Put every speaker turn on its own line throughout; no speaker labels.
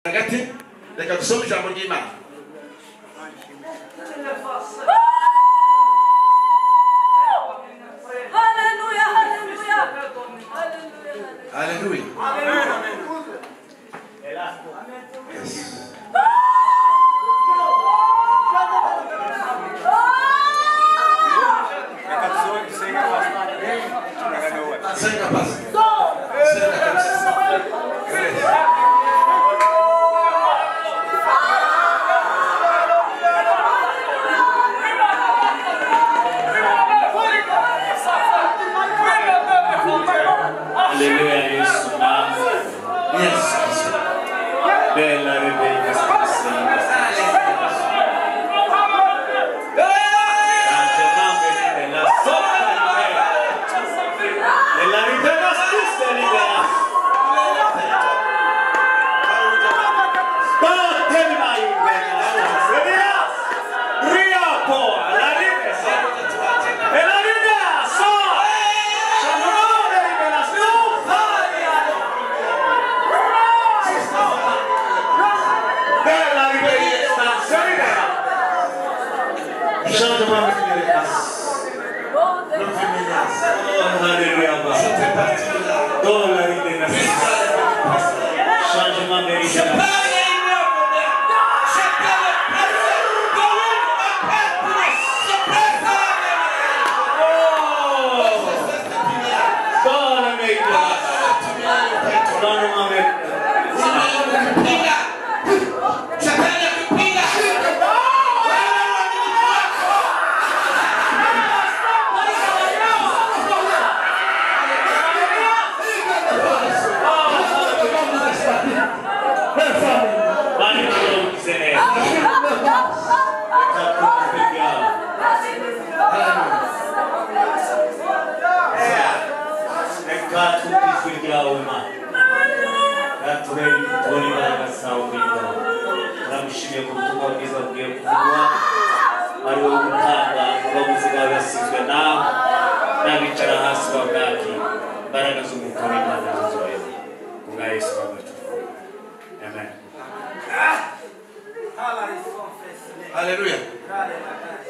Hagati reka dusome ijambo ry'Imana.
Haleluya, haleluya, haleluya,
haleluya. Yes. Senga pasi. Senga kabisa.
Haleluya Yesu na
Yes.
Bella Rebecca
Amen. Hallelujah.
Hallelujah.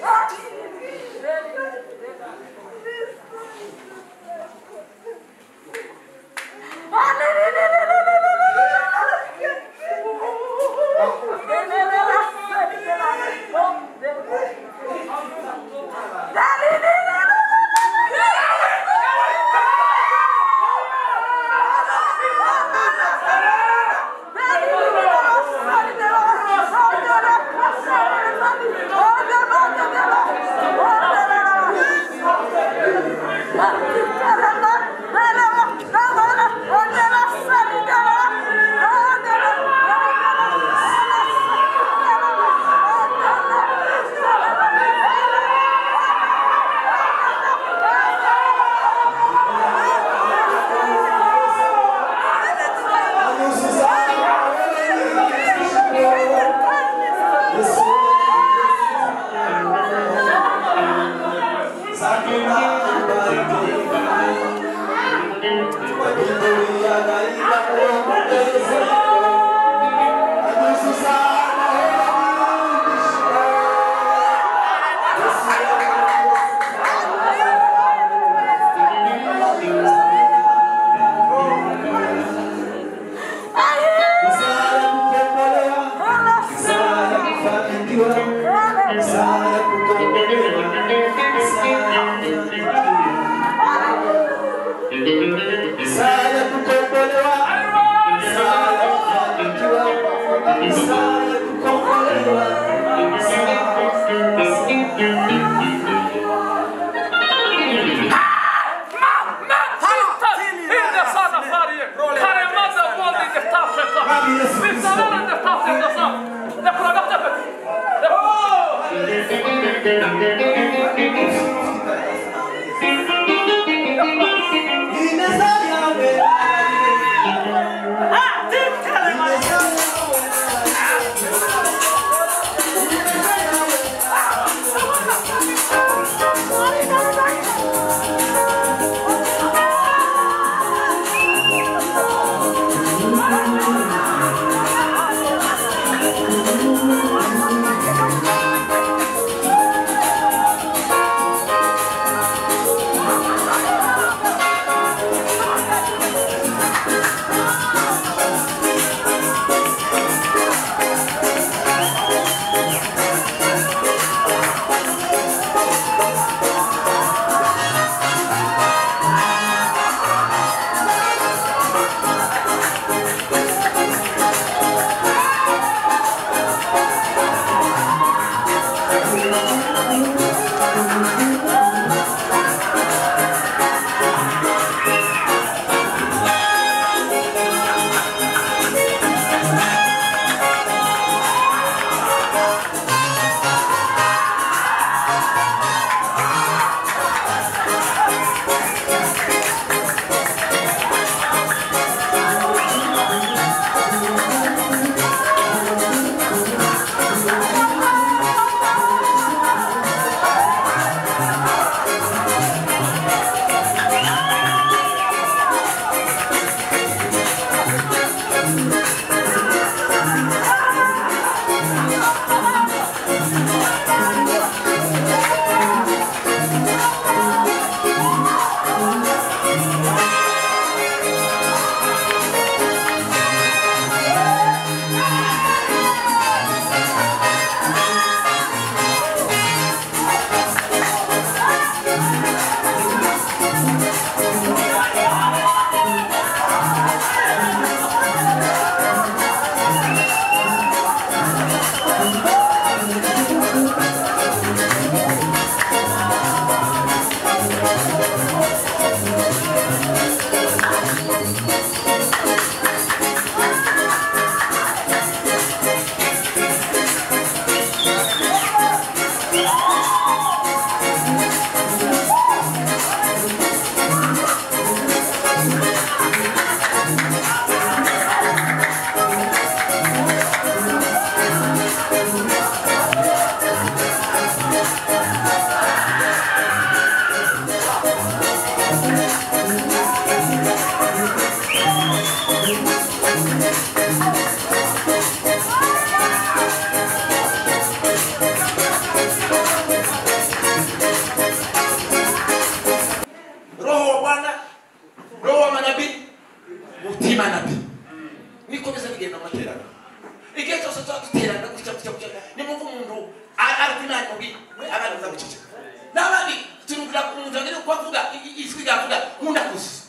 Guceceka n'abandi turubwira umuntu agere uko avuga ijwi ryavuga nkunda kuzuza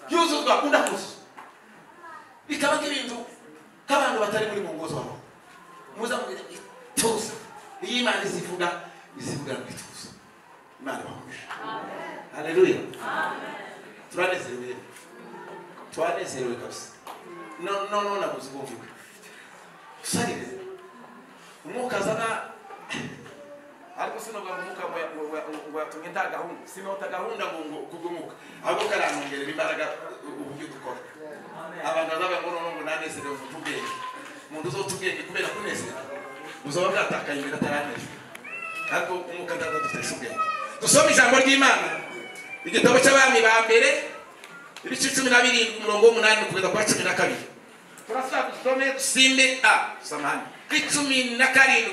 yuzuzwa nkunda kuzuza bikaba nk'ibintu k'abantu batari muri mwongozo wa roho muza mubwira ituza iyo Imana izivuga izivuga mu ituza. Imana ibahumuje. Haleluya. Turanezerewe, twanezerewe kabisa. No no no nabuze uko mvuga usarire umwuka azana ariko sinoga umwuka ngo yatumye nta gahunda sinota gahunda ngo kubw'umwuka ahubwo karanongerera imbaraga uburyo dukora. Abantu bazavuga ngo noneho ngo nanezerewe mu tubwenge umuntu uzotubwenge kubera kunezerwa buzaba bwatakaye imbere ataranezerwa ariko umwuka ndadutesha ubwenge. Dusome ijambo ry'Imana igitabo cy'abami ba mbere ibice 17 umurongo w'8 kugeza kwa 12. Turasaba dusome dusimbe samahani 17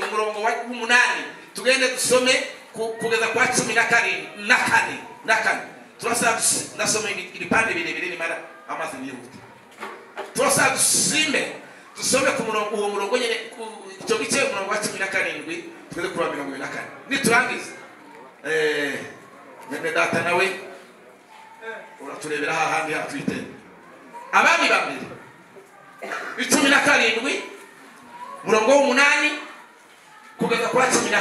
umurongo wa 8 tugende dusome kugeza kwa 17 na kane na kane. Turasaba nasome ibipande birebire nimara amazi niyihute. Turasaba dusimbe dusome ku murongo uwo murongo nyene icyo gice umurongo wa 17 tugeze kuri 24 niturangiza mwene data nawe uraturebera hahandi hatwite. Abami ba mbere 17 murongo w'8 kugeza kwa 14.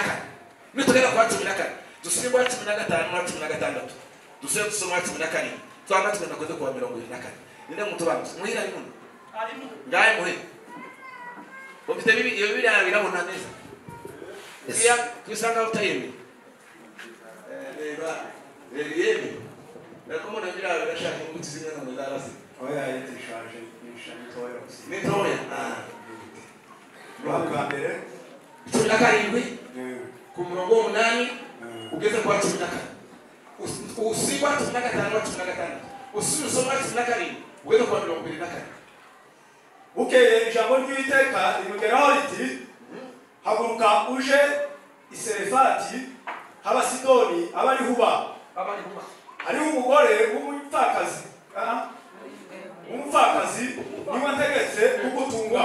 Nitugera kwa 14 dusimba 15 na 16 dusebe dusoma 14 twanga tugenda kuze kwa 24. Ninde muntu bantu muhira ari muno ngaye muhira ufite bibi iyo bibiri birabona neza iya twisanga utayemi reba yemi nakomona bira birashaka inyuguti zimwe na zarasi
oya yitishaje nisha nitoya
nitoya
bwa mbere
17 ku murongo w'8 ugeze kwa 14 usigwa 15 na 16 usubisoma 17 ugeze kwa 24.
Bukeye ijambo ry'Uwiteka rimugeraho riti haguruka uje i Serefati h'Abasidoni abariho uba hariho umugore w'umupfakazi niwe ntegetse kugutunga.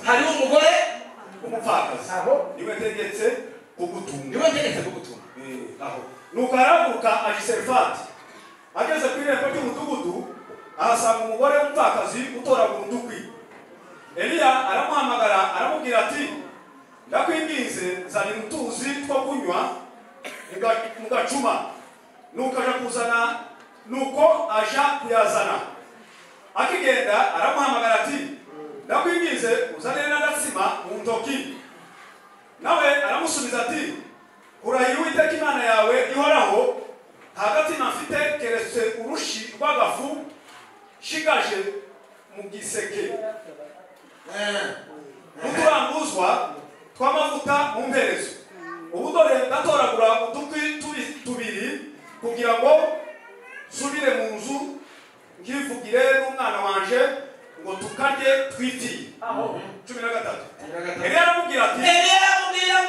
Hariho umugore
w'umupfakazi niwe ntegetse kugutunga
niwe ntegetse kugutunga.
Aho nuko arahaguruka aja i Serefati ageze ku irembo ry'umudugudu ahasanga umugore w'umupfakazi utoragura udukwi. Eliya aramuhamagara aramubwira ati ndakwinginze nzanira utuzi two kunywa mu gacuma. Nuko aja kuzana nuko aja kuyazana. Akigenda aramuhamagara ati ndakwinginze uzanire n'agatsima mu ntoki. Nawe aramusubiza ati kurahira Uwiteka Imana yawe ihoraho nta gatsima mfite keretse urushi rw'agafu shigaje mu giseke n'uturanguzwa tw'amavuta mu mperezo. Ubu dore ndatoragura udukwi tubiri kugira ngo nsubire mu nzu nkivugire n'umwana wanje ngo tukarye twitiye. 13 Eliya aramubwira ati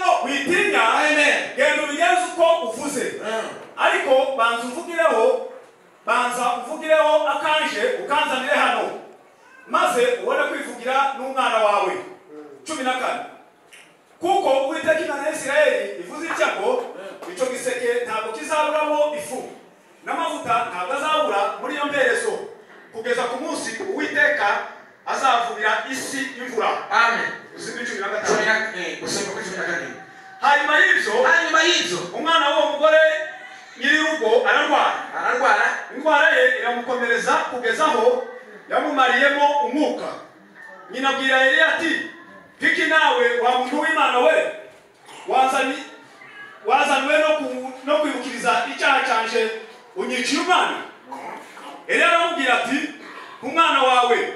ngo witinya genda ubigenze uko uvuze ariko banza uvugireho akanje ukanzanire hano maze ubone kwivugira n'umwana wawe. 14 kuko Uwiteka Imana ya Isirayeli ivuze itya ngo icyo giseke ntabwo kizaburamo ifu n'amavuta ntabwo azabura muri iyo mperezo kugeza ku munsi Uwiteka azavubira isi imvura.
Amen.
Usome 15
usome 14.
Hanyuma y'ibyo umwana w'uwo mugore nyir'urugo ararwara indwara ye iramukomereza kugeza aho yamumariyemo umwuka. Nyina abwira Eliya ati piki nawe wa muntu w'Imana we wazanywe no kwibukiriza icyaha cyanje unyiciye umwana. Eliya aramubwira ati umwana wawe.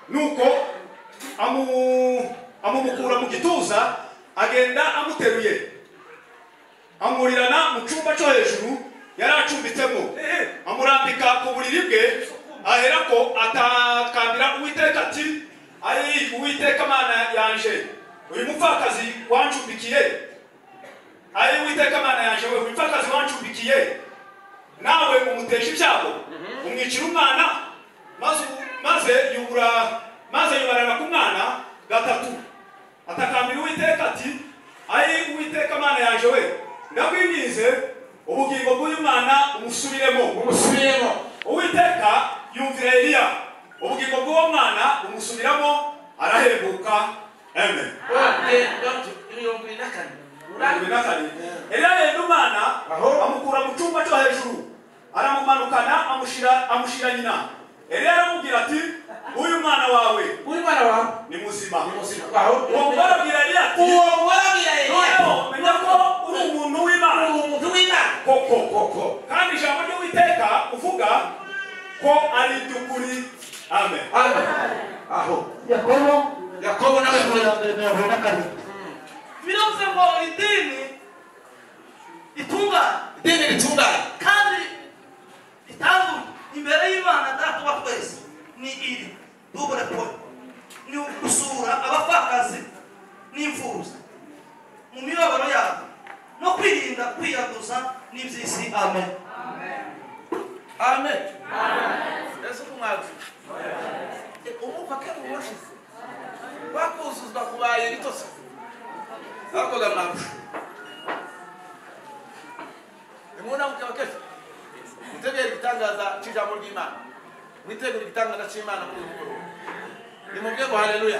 Nuko amumukura mu gituza agenda amuteruye amurirana mu cyumba cyo hejuru yari acumbitsemo amurambika ku buriri bwe aherako atakambira Uwiteka ati ari Uwiteka Mana yanje uyu mupfakazi wancumbikiye ari Uwiteka Mana yanje we mupfakazi wancumbikiye nawe umutesha ibyago umwicira umwana maze yubarana ku mwana gatatu atakambira Uwiteka ati Ayi Uwiteka Mana yanje we, ndakwinginze ubugingo bw'uyu mwana umusubiremo.
Umusubiremo.
Uwiteka yumvira Eliya, ubugingo bw'uwo mwana umusubiramo, arahembuka. Amen.
74.
Eliya yenda umwana amukura mu cyumba cyo hejuru, aramumanukana amushira nyina. Eliya aramubwira ati uyu mwana wawe,
uyu mwana wawe
ni muzima.
Ni muzima. Aho
uwo mugore abwira Eliya ati,
uwo mugore abwira Eliya,
noneho menya ko uri umuntu w'Imana,
uri umuntu w'Imana
koko
koko,
kandi ijambo ry'Uwiteka uvuga ko ari iry'ukuri. Amen.
Amen. Aho Yakobo nawe
47.
Biravuze ngo idini itunganye,
idini ritunganye
kandi itanduye imbere y'Imana Data wa twese ni iri double point, ni ugusura abapfakazi n'imfubyi mu mibabaro yabo no kwirinda kwiyanduza n'iby'isi. Amen.
Amen. Yesu kumwazi umwuka kera washize wakuzuzwa kubaye bitose akoga mwabu imuna mukabakesha mutegere igitangaza cy'ijambo ry'Imana, mwitegure igitangaza cy'Imana muri uyu mugoroba. Nimubwiye ngo haleluya.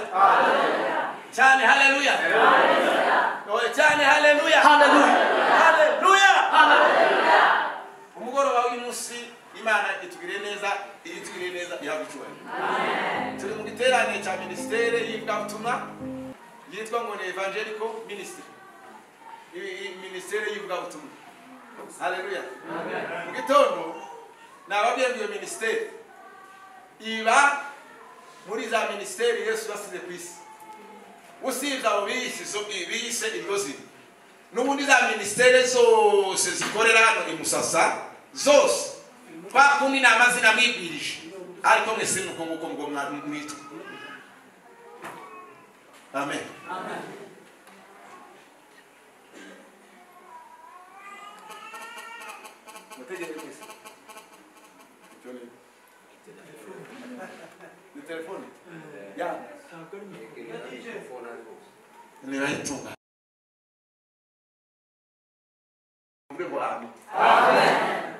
Cyane haleluya. Haleluya. Cyane haleluya.
Haleluya.
Haleluya. Umugoroba w'uyu munsi Imana itugiriye neza, itugiriye neza ihabwa icyubahiro. Turi mu giterane cya ministere y'ivugabutumwa yitwa ngo ni Evangelical Ministry. Ministere y'ivugabutumwa. Haleluya. Mu gitondo nababwiye ngo iyo ministere iba muri za ministeri Yesu yasize ku isi. Usibye abo biyise iryo zina, n'ubundi za ministere zose zikorera hano i Musasa zose twakundi ni amazina mwibwirije, ariko mwese ni uko nguko ngo mwitwa. Amen. Ni telefone ya nirayitunga. Mvuge amen. Amen.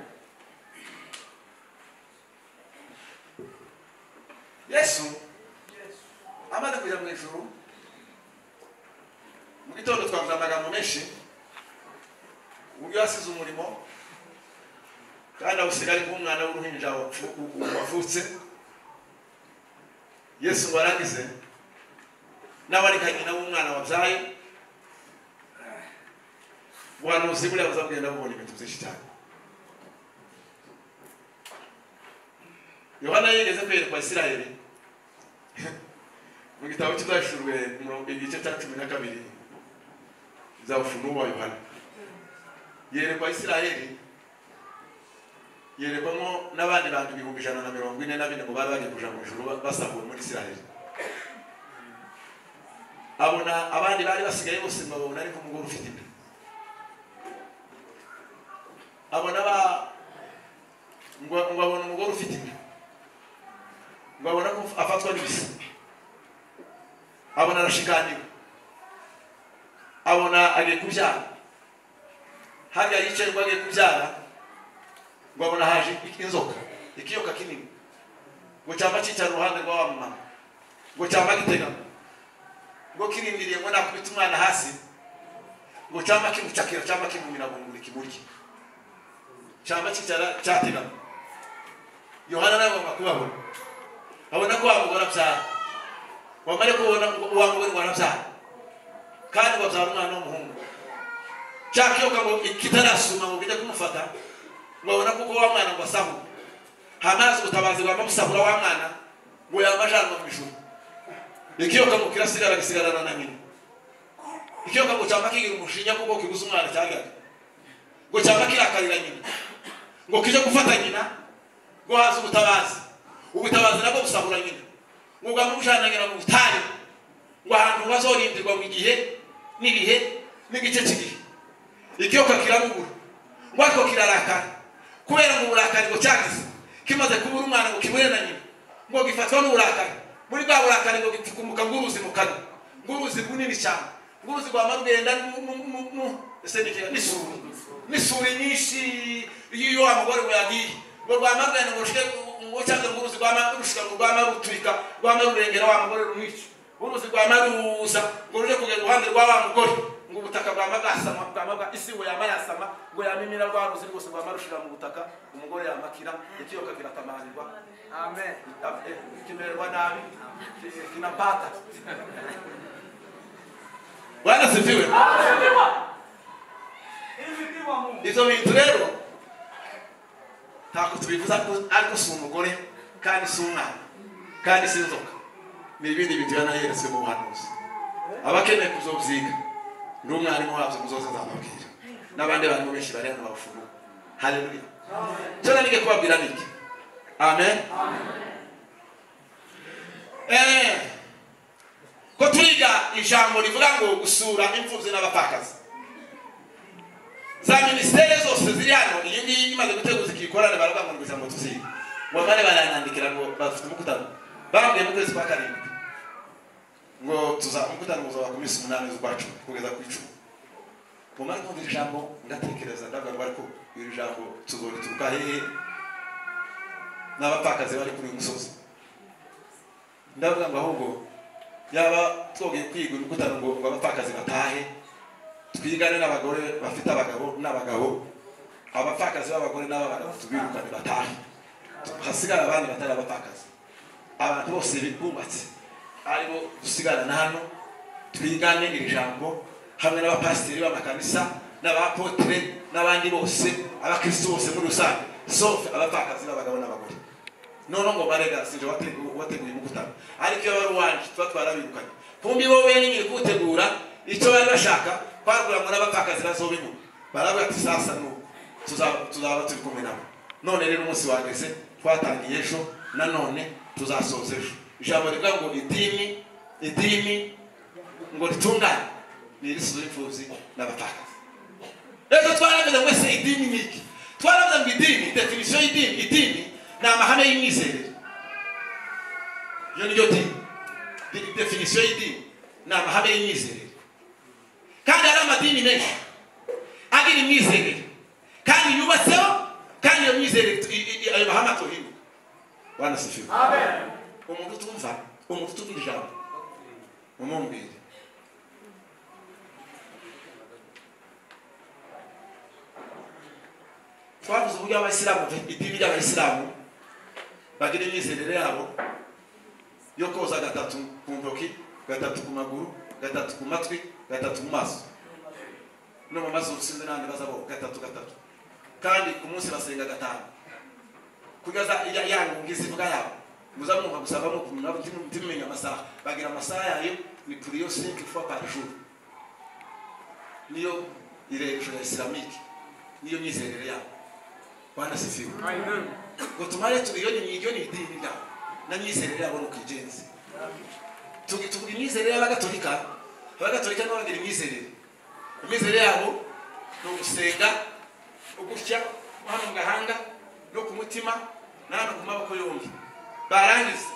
Yesu amaze kujya mu ijuru, mu gitondo twavuze amagambo menshi, uburyo yasize umurimo kandi awusiga ari nk'umwana w'uruhinja wavutse. Yesu ngo arangize nawe ari nka nyina w'umwana wabyaye. Ubuhanuzi buriya buzagenda bubona ibintu byinshi cyane. Yohana yigeze kwerekwa Isirayeli mu gitabo cy'Ibyahishuriwe igice cya 12 bya Ufunuo wa Yohana. Yerekwa Isirayeli, yerekwamo n'abandi bantu 144,000 ngo bari bagiye kuja mu ijuru basahuwe muri Isirayeli. Abona abandi bari basigaye bose babona ariko umugore ufite inda. Abona ngo abona umugore ufite inda, ngo abona ko afatwa n'ibise, abona arashiganiwe, abona agiye kubyara. Harya yicaye ngo agiye kubyara, ngo abona haje inzoka, ikiyoka kinini, ngo cyamba cyicara uruhande rwa wa mama, ngo cyamba gitegama, ngo kirindiriye ngo nakubita umwana hasi, ngo cyamba kimucakira, cyamba kimumira bunguri kimurye, cyamba cyicara cyategama. Yohana nawe agomba kubabona, abona ko wa mugore abyara, wamare kubona wa mugore ngo arabyara, kandi ngo abyara umwana w'umuhungu. Cya kiyoka ngo kitarasuma ngo kijye kumufata, ngo abona kuko wa mwana ngo asahura. Hamaze ubutabazi bwamusahura wa mwana ngo yamajanwa mu ijuru. Ikiyoka ngo kirasigara gisigarana na nyina. Ikiyoka ngo cyamba kigira umushinya kuko kiguze umwana cyagaga, ngo cyamba kirakarira nyina, ngo kije gufata nyina, ngo haza ubutabazi. Ubutabazi nabwo busahura nyina, ngo bwamujana nyina mu butayu, ngo ahantu bazorindirwa mu gihe n'ibihe n'igice cy'igihe. Ikiyoka kiramubura, ngo ariko kirarakara kubera ngo uburakari ngo cyagize kimaze kubura umwana ngo kibure na nyina, ngo gifatwa n'uburakari. Muri bwa burakari ngo gipfukumuka ng'uruzi mu kanwa, ng'uruzi runini cyane, Uruzi rwa marugenda n'isuri nyinshi iyo wa mugore ngo yagiye ngo rwa marugenda ngo rushike ngo cyangwa ngo uruzi rwa marushika ngo rwa maruturika rwa marurengera wa mugore rumwica. Uruzi rwa maruza ngo ruje kugenda uruhande rwa wa mugore ngo ubutaka bwa magasama bwa maga isi ngo yamayasama ngo yamimira rwa ruzi rwose rwa marushira mu butaka umugore yamakira ikiyoka kiratamanirwa. Amen. Kimererwa nabi kinapata. Bwana sifiwe. Izo bintu rero ntako tubivuza ariko si umugore kandi si umwana kandi si inzoka, ni ibindi bintu yanayeretswe mu buhanuzi. Abakeneye kuzobyiga ndi umwarimu wabyo muzoze nzababwira n'abandi bantu benshi bari hano babufuruka. Haleluya. Cyo nanige kubabwira niki? Amen. Ko turiga ijambo rivuga ngo gusura imfubyi n'abapfakazi. Za ministere zose ziri hano iyi ngiyi imaze guteguza ikikorane baravuga ngo ijambo tuziga. Wamare baranandikira ngo bafite umukutano. Bambwiye mu kwezi kwa karindwi ngo tuza umukutano uzaba ku minsi 8 z'ukwa 10 kugeza ku 10. Mumara kumva iri jambo ndatekereza ndavuga ngo ariko iri jambo tuzorituruka hehe n'abapfakazi bari kuri uyu musozi. Ndavuga ngo ahubwo yaba twogiye kwiga umukutano ngo abapfakazi batahe twigane n'abagore bafite abagabo n'abagabo, abapfakazi b'abagore n'abagabo tubirukane batahe, hasigara abandi batari abapfakazi. Abantu bose bubatse aribo dusigarana hano twigane iri jambo hamwe n'abapasiteri b'amakanisa n'abapotre n'abandi bose abakristo bose muri rusange sauf abapfakazi b'abagabo n'abagore. None ngo barega sinje wateguye umukutano ariko iyo bari wanje tuba twarabirukanye kumbi bo bene nyiri kutegura icyo bari bashaka kwarugura ngo n'abapfakazi bazobemo baravuga ati sasa nuko tuzaba turi kumwe nabo. None rero umunsi wageze twatangiye ejo nanone tuzasoza ejo. Ijambo rivuga ngo idini ngo ritungane ni irisuza imfubyi n'abapfakazi. Ejo twaravuze ngo ese idini ni iki? Twaravuze ngo idini, definition y'idini, idini ni amahame y'imyizerere. Iyo niyo dini. Definition y'idini ni amahame y'imyizerere. Kandi hari amadini menshi agira imyizerere kandi yubatseho, kandi iyo myizerere ayo mahame atohinduka. Bwana sifiwe. Amen. Umuntu utumva, umuntu utumva ijambo mumumbwire. Twavuze uburyo abayisilamu, idini ry'abayisilamu bagira imyizerere yabo yo koza gatatu ku ntoki, gatatu ku maguru, gatatu ku matwi, gatatu mu maso. No mu mazuru sinzi n'ahandi bazabo gatatu gatatu. Kandi ku munsi basenga gatanu. Kugeza ya ngungi zivuga yabo. Muzamwumva gusa bamwe ntimumenya amasaha. Bagira amasaha yayo ni priyo 5 fois par jour. Niyo irejo ya islamique. Niyo myizerere yabo. Bwana sifiwe. Ngo tumare turiyo ni iyo ni idini ryabo. Na myizerere yabo no kwigenza. Tuvuga imyizerere y'abagatolika. Abagatolika nabo bagira imyizerere. Imyizerere yabo ni ugusenga, ugutya hano mu gahanga no ku mutima na hano ku maboko yombi. Barangiza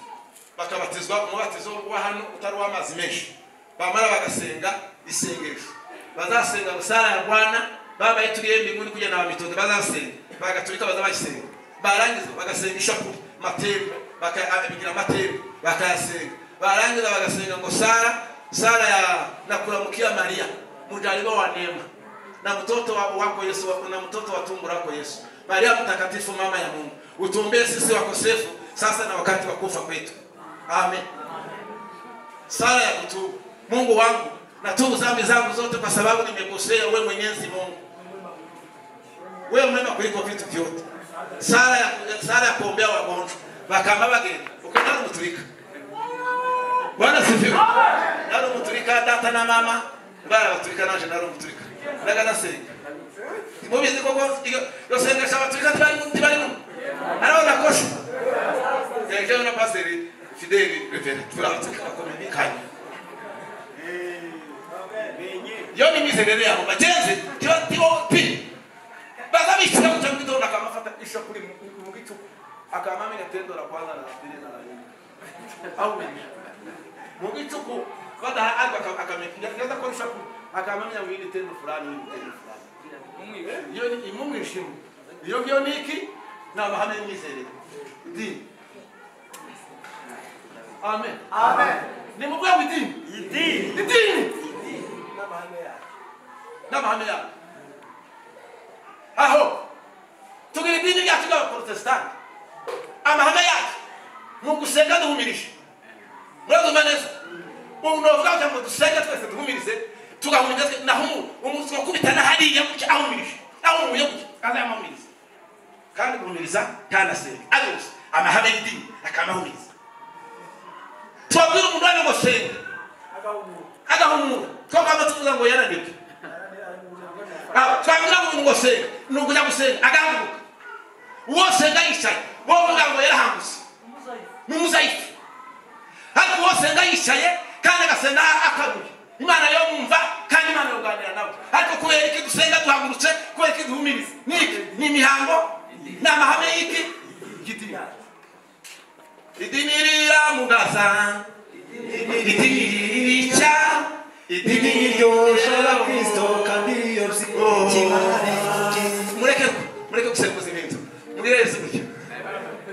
bakabatizwa umubatizo wa hano utari w'amazi menshi. Bamara bagasenga isengesho. Bazasenga gusara ya Bwana baba yituriye mbinguni kujya na mitondo bazasenga. Bagatolika bazabasenga. Barangiza bagasenga ishapule matendo bakabigira matendo bakayasenga. Barangiza bagasenga ngo sala ya nakuramukia Maria mujaliwa wa neema na mtoto wako Yesu na mtoto wa tumbo lako Yesu. Maria mtakatifu mama ya Mungu, utuombee sisi wakosefu sasa na wakati wa kufa kwetu. Amen. Sala ya kutubu. Mungu wangu, natubu dhambi zangu zote kwa sababu nimekosea wewe Mwenyezi Mungu. Wewe mwema kuliko vitu vyote. Sala ya kuombea wagonjwa. Bakama bagenda. Ukenda mutulika. Bwana sifiwe. Nalo mutulika data na mama. Bana batulika nanje nalo mutulika. Ndaga nasenga. Mubizi koko yo senga shabatulika tibali mu. Araona kosha. Yaje na paseri Fideli Revera turabatulika bakomekanye. Yo ni mizerere yabo bagenzi tibo pi. Bazabishira kutamwidona kama fata ishapuli mu gicuku. Akamami na tendo la kwanza na pili na la nne. Au mimi. Mu gicuku Badaha ariko akamenya neza ko ishapu akamenya ngo iri tendo fulani iri tendo fulani. Iyo ni imumwishimo. Iyo ngiyo ni iki? Ni amahame y'imyizerere. Idini. Amen. Amen. Ni mu bwabo idini. Idini. Idini. N'amahame yayo. N'amahame yayo. Aho tugira idini ryacu ry'abaporotesitanti. Amahame yacu ni ugusenga duhumirije. Murabyumva neza? Ubu novuga ngo dusenge twese duhumirize, tugahumiriza naho umunsi wakubita na hariya gutya ahumirije. Ahumuye gutya azamahumiriza. Kandi guhumiriza ntanasenga. Ariko amahame y'idini akamahumiriza. Twabwira umuntu wari ngo senga agahumura. Twakaba tuvuga ngo yaranibwe. Twabwira umuntu ngo senga ni ukujya gusenga agahaguruka. Uwo senga yicaye wovuga ngo yarahangutse. Ni umuzayifu. Ariko uwo senga yicaye kandi agasenga akaguye. Imana yo mwumva kandi Imana yoganira nawe. Ariko kubera iki dusenga duhagurutse, kubera iki duhumiriza? Ni iki? Ni imihango, ni amahame y'iki? Y'idini. Idini riramugaza, idini ririca, idini riryosha
Kristo kandi riyobya.
Mureke gusembuza ibintu. Mubireze gutya.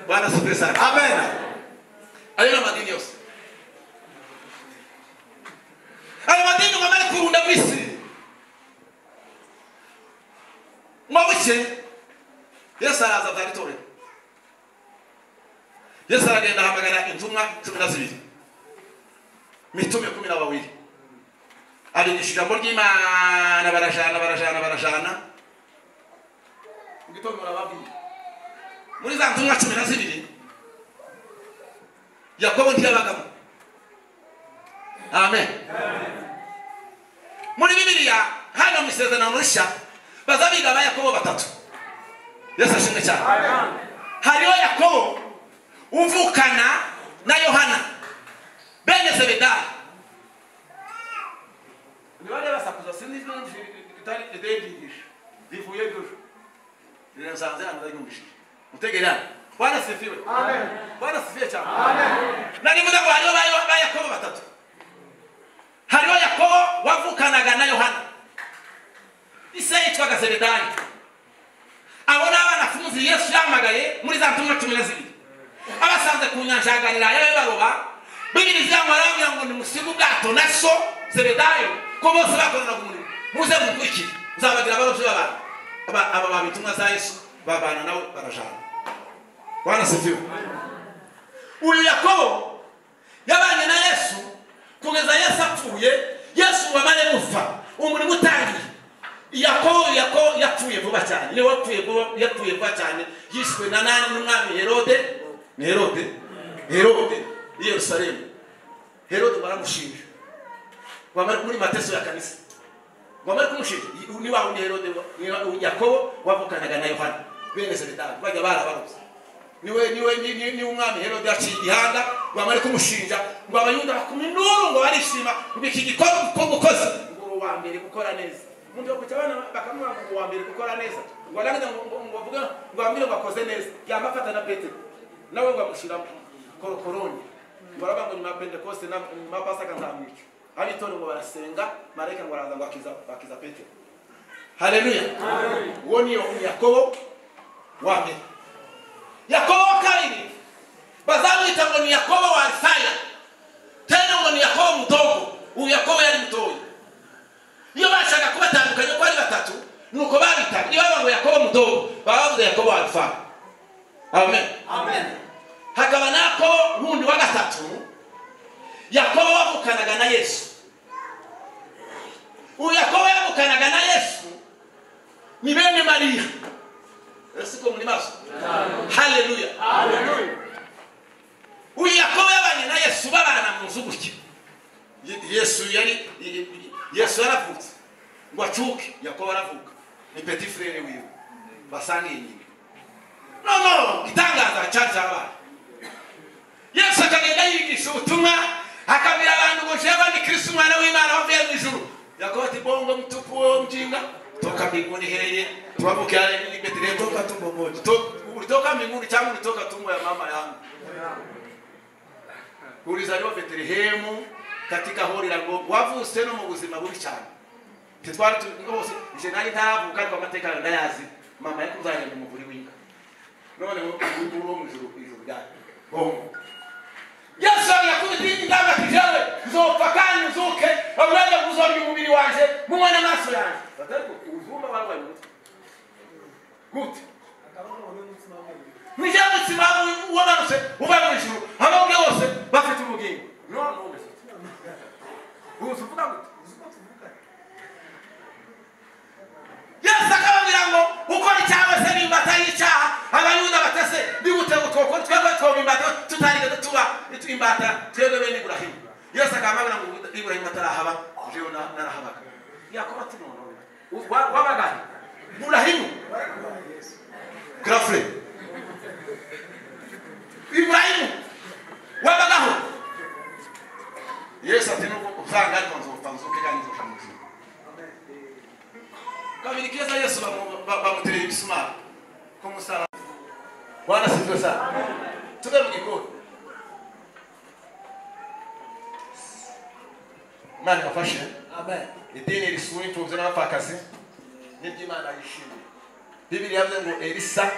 Bwana asifiwe sana.
Amen.
Ayo ni amadini yose. Ayo madini ngo amare kurunda mu isi. Ngo buke Yesu araza abyara itorero. Yesu aragenda ahamagara intumwa 12. Mitume 12. Abigisha ijambo ry'Imana barajana barajana barajana. Mu gitondo barababwira. Muri za ntumwa 12 Yakobo ntiyabagamo. Amen. Muri Bibiliya hano mu Isezerano Rishya bazabiga ba Yakobo batatu. Yesu ashimwe cyane. Hariho Yakobo uvukana na Yohana bene Zebedayo. Nibajya basakuza sinzi ritari ryigisha rivuye gutyo. Rirasanze hano ndaryumvishije. Mutegera. Bwana asifiwe. Amen. Bwana asifiwe cyane. Amen. Nari mvuga ngo hariho ba Yakobo batatu. Hariho Yakobo wavukanaga na Yohana. Ise yitwaga Zebedayo. Abo ni abanafunzi Yesu yahamagaye muri za ntumwa 12. Abasanze ku nyanja ya Galilaya baroba. Bibiliya arababwira ngo nimusige ubwato na so Zebedayo ko bose bakoranaga umurimo. Muze mukurikire. Nzabagira abarobyi b'abantu. Aba babitumwa za Yesu babana nawe barajana. Bwana asifiwe. Uyu Yakobo yabanye na Yesu kugeza Yesu apfuye. Yesu wamare gupfa umurimo utangiye. Yakobo yapfuye vuba cyane. Niwe wapfuye vuba, yapfuye vuba cyane. Yishwe na nani? N'umwami Herode. Ni Herode. Herode i Yerusalemu. Herode baramushinja. Wamare muri mateso ya kanisa. Wamare kumushinja. Ni wa wundi Herode, ni Yakobo wavukanaga na Yohana. Bene Zebedayo bajya barabarobye. Niwe ni umwami Herode yaciye igihanga, wamare kumushinja ngo abayuda bakumi induru ngo barishima ngo iki gikorwa ko gukoze ngo uwa mbere gukora neza. Umuntu yo kuca abana bakamuha ngo uwa mbere gukora neza. Ngo arangiza ngo avuge ngo ambire ngo akoze neza. Yamafata na Petero. Nawe ngo amushira korokoroni. Ngo aravuga ngo nyuma ya Pentekoste na nyuma ya Pasaka nzamwica. Abitore ngo barasenga, marayika ngo araza ngo akiza Petero. Haleluya. Uwo ni Yakobo wa mbere. Yakobo wa kabiri bazamwita ngo ni Yakobo wa Isaya. Tena ngo ni Yakobo mdogo. Uyu Yakobo yari mutoya. Iyo bashaka kubatandukanya ko ari batatu nuko babitaga. Niba bavuga ngo Yakobo mdogo, babavuze Yakobo wa Isaya. Amen. Amen. Hakaba na Yakobo wundi wa gatatu. Yakobo wavukanaga na Yesu. Uyu Yakobo yavukanaga na Yesu ni bene Mariya. Ese ko muri maso. Haleluya. Haleluya. Uyu Yakobo yabanye na Yesu babana mu nzu gutya. Yesu yaravutse ngo acuke. Yakobo aravuka. Ni petit frere wiwe. Basangiye nyina. No, itangaza cyari cyabaye. Yesu akagenda yigisha ubutumwa akabwira abantu ngo jewe ni Kristo umwana w'Imana wavuye mu ijuru. Yakobo ati bongo mtupu wewe mjinga. Toka mbinguni heye tuwavuke ni Betlehem toka tumbo moja. Ulitoka mbinguni changu ulitoka tumbo ya mama yangu. Ulizaliwa Betlehemu Katika hori la ngo wavutse no mu buzima bubi cyane. Twari hose nje nari ntaravuka ariko amateka yawe ndayazi. Mama yakuzanye mu muvuri w'inka. None ubu mu ijuru ijuru ryayo. Bongo. Yesu yakubita indanga kijewe nzopfa kandi nzuke aburaga kuzorya umubiri wanje mumwe n'amaso yanjye. Batari uzumba barwaye umutwe. Gute? Nije mutsima wamanutse uva mu ijuru ababwe bose bafite ubugingo. None umeze. Uzuvuga gute? Yesu akababwira ngo ukora icyaha wese ni imbata y'icyaha. Abayuda batase bigute gutoko twebwe twoba imbata tutarigeze tuba imbata twebwe bene Iburahimu. Yesu akababwira ngo Iburahimu atarahaba jewe narahabaga. Yakobo ati none wabagahe Iburahimu grafre Iburahimu wabagaho. Yesu ati nuko usanga ariko nzopfa nzuke kandi nzopfa mu ijuru. Kabiri keza Yesu bamutereye imisumari ku musaraba. Bwana sifiwe sana. Tuve mu gikoni. Imana ibafashe. Amen. Idini risura imfubyi n'abapfakazi n'iby'Imana yishimiye. Bibiliya yavuze ngo Elisa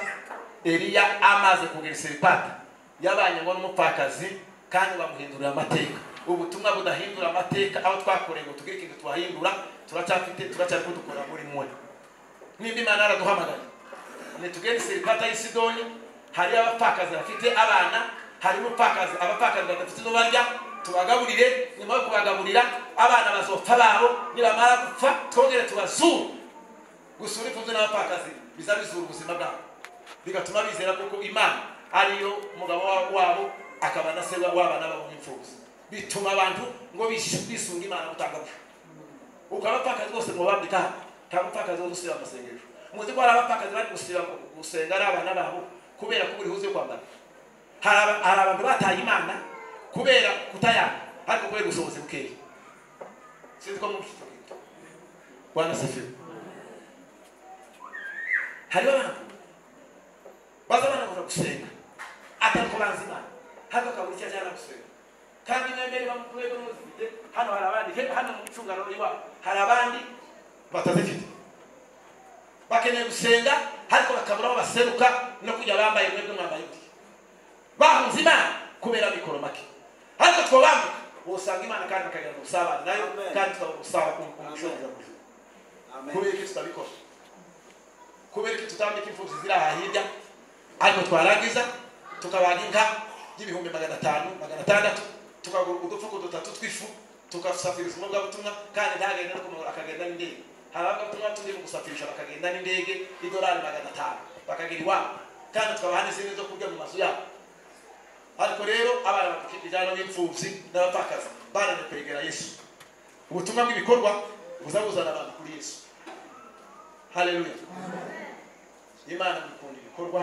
Eliya amaze kugira Seripata yabanye ngo n'umupfakazi kandi bamuhindurira amateka. Ubutumwa budahindura amateka aho twakoreye ngo tugire ikintu twahindura turacyafite turacyari kudukora muri mwe. Nimba Imana yaraduhamagaye nitugende Seripata y'i Sidoni, hari abapfakazi bafite abana, hari umupfakazi abapfakazi badafite izo barya, tubagaburire. Nyuma yo kubagaburira abana bazopfa babo, nibamara gupfa twongere tubazure. Gusura imfubyi n'abapfakazi biza bizura ubuzima bwabo, bigatuma bizera kuko Imana ariyo mugabo wabo akaba na se w'abana babo n'imfubyi. Bituma abantu ngo bisunga Imana gutanga. Uko abapfakazi bose ngo bambika nta mupfakazi wo gusiba amasengesho. Muzi ko hari abapfakazi bari gusiba gusenga ari abana babo kubera ko buri huze kwambara. Hari abantu bataye Imana kubera kutayanga ariko kubera ubushobozi bukeya. Sinzi ko mubifite. Bwana sifiwe. Hari abantu baza banabura gusenga atari ko banzi Imana hano akabura icyo ajyana gusenga. Kandi mwemere bamukubego muzifite. Hano hari abandi hano mu micungano iwabo hari abandi batazifite bakeneye gusenga ariko bakabura aho baseruka no kujya bambaye mwebwe mwambaye gutya. Bahunze Imana kubera mikoro make, ariko twobambuka usanga Imana kandi bakagira ubusabane nayo kandi tukabona ubusabane umushonza mu ijuru. Kubera iki tutabikora? Kubera iki tutambika imfubyi ziri aha hirya ariko twarangiza tukabaga inka y'ibihumbi 500 600 tukagura udufuko dutatu tw'ifu tukasafiriza umuvugabutumwa kandi ntagenda no kumugura akagenda n'indege. Hari abavugabutumwa turi mu gusafirisha bakagenda n'indege idolari 500 bakagira iwabo kandi tukabaha n'izindi zo kurya mu mazu yabo. Ariko rero abana bakijyana n'imfubyi n'abapfakazi bananiwe kwegera Yesu. Ubutumwa bw'ibikorwa buza buzana abantu kuri Yesu. Haleluya. Imana ikunda ibikorwa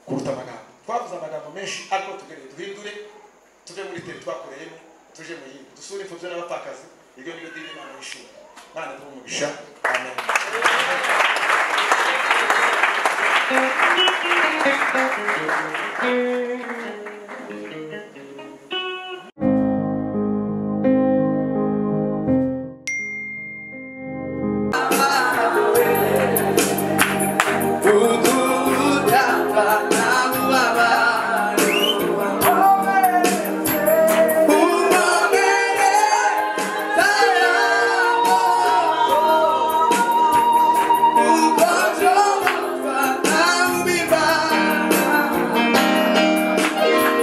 kuruta amagambo. Twavuze amagambo menshi ariko tugereye duhindure tuve muri teri twakoreyemo tuje mu yindi. Dusure imfubyi n'abapfakazi. Iryo ni ryo dini Imana yishimira. Imana iduhe umugisha. Amen.
Bye.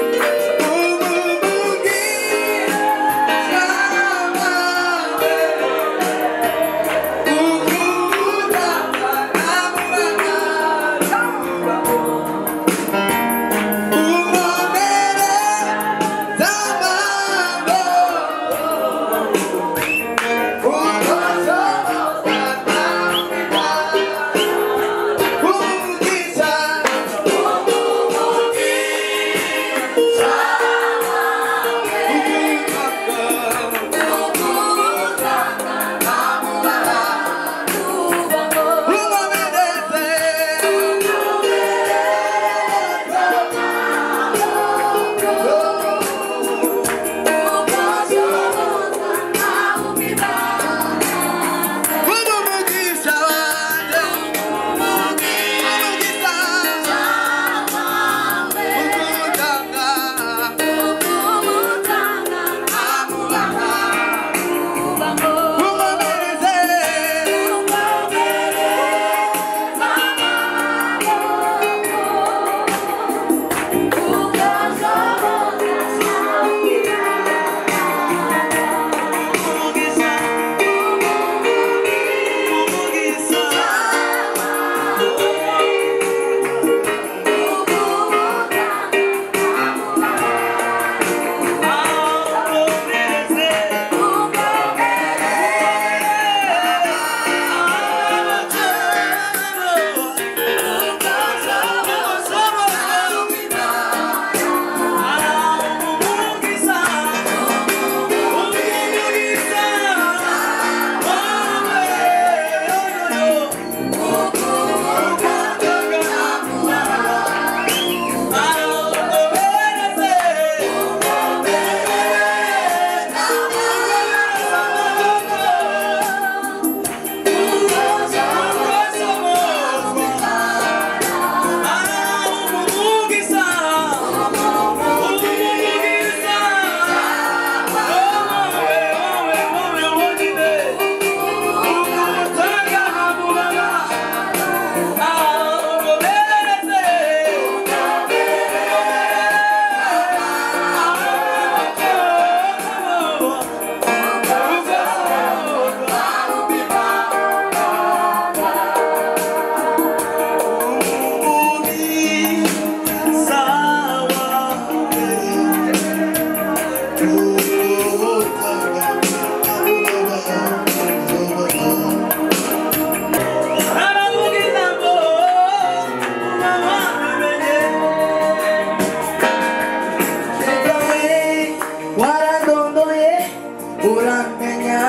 uramenya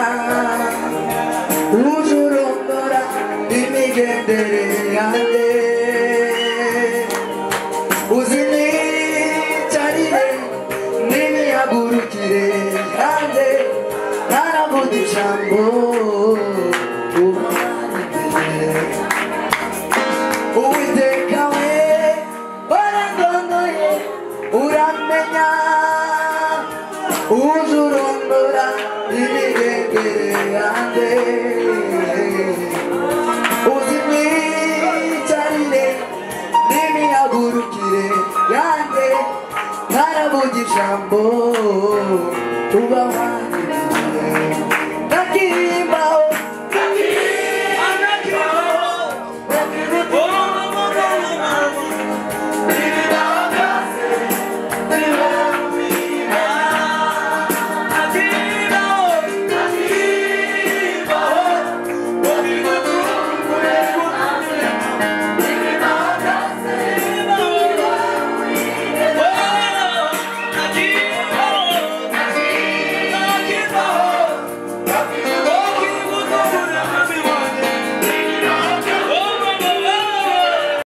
uzurondora imigendere yanjye uzinicarire n'imihagurukire yanjye ntaravuga ijambo uba Uwiteka we warandondoye uramenya uzurondora imigendere yanjye uzimwicarire n'imihagurukire yanjye ntaravuga ijambo uba.